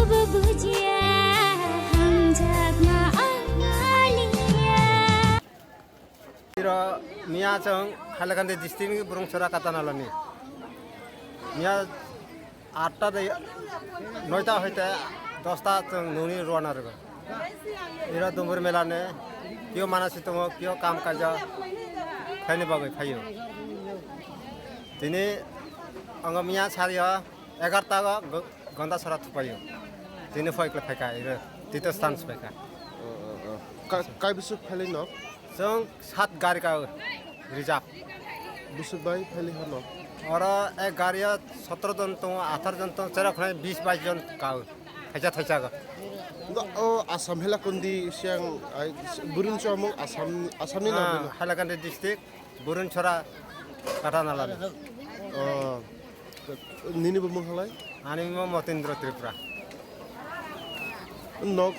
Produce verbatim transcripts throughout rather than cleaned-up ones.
Bujiya, hamjakma ang maliya. Iro miya chwng Hailakandi district ni Burungchora Katanalani. Miya atta de noita hoite dosta chwng nuni rwana rwgo. Iro Dumbur Mela ne kio manasi tongo, kio kam kaja khaini bagwi phaio. Tini ang miya sario egarta go Gondasora thupaio. Tini phai kle phaika iro Tito Stans phaika. Ka-, kai bwswk phailai no? Chwng sat gari ka reserve. Bwswk bai phailai hano? Oro ek gari o sotro jon tongo, atharo jon tongo, cherok khnai bis bais jon ka. Thaisa thaisa go. O Assam Hailakandi siang ai Burungchora mung Assam, Assam ni na? Ah, Hailakandi district. Burungchora Katanalani. Oh. Nini bo mung halai? Ani mung Motindra Tripura. Nok.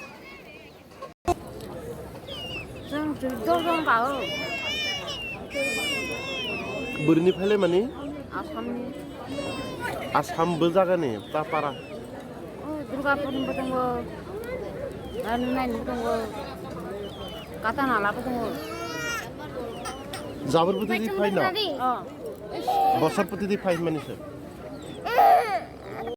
Chwng chwng dol dol ka o. Burini phailai mani? Assamni. Assam bo jagani ta para. Oh, Durgapur bo tongo. Aro nai ni tongo. Katanala bo tongo. Jabor pwtwi di phai na? Oh. Bosor pwtwi di phai mani se?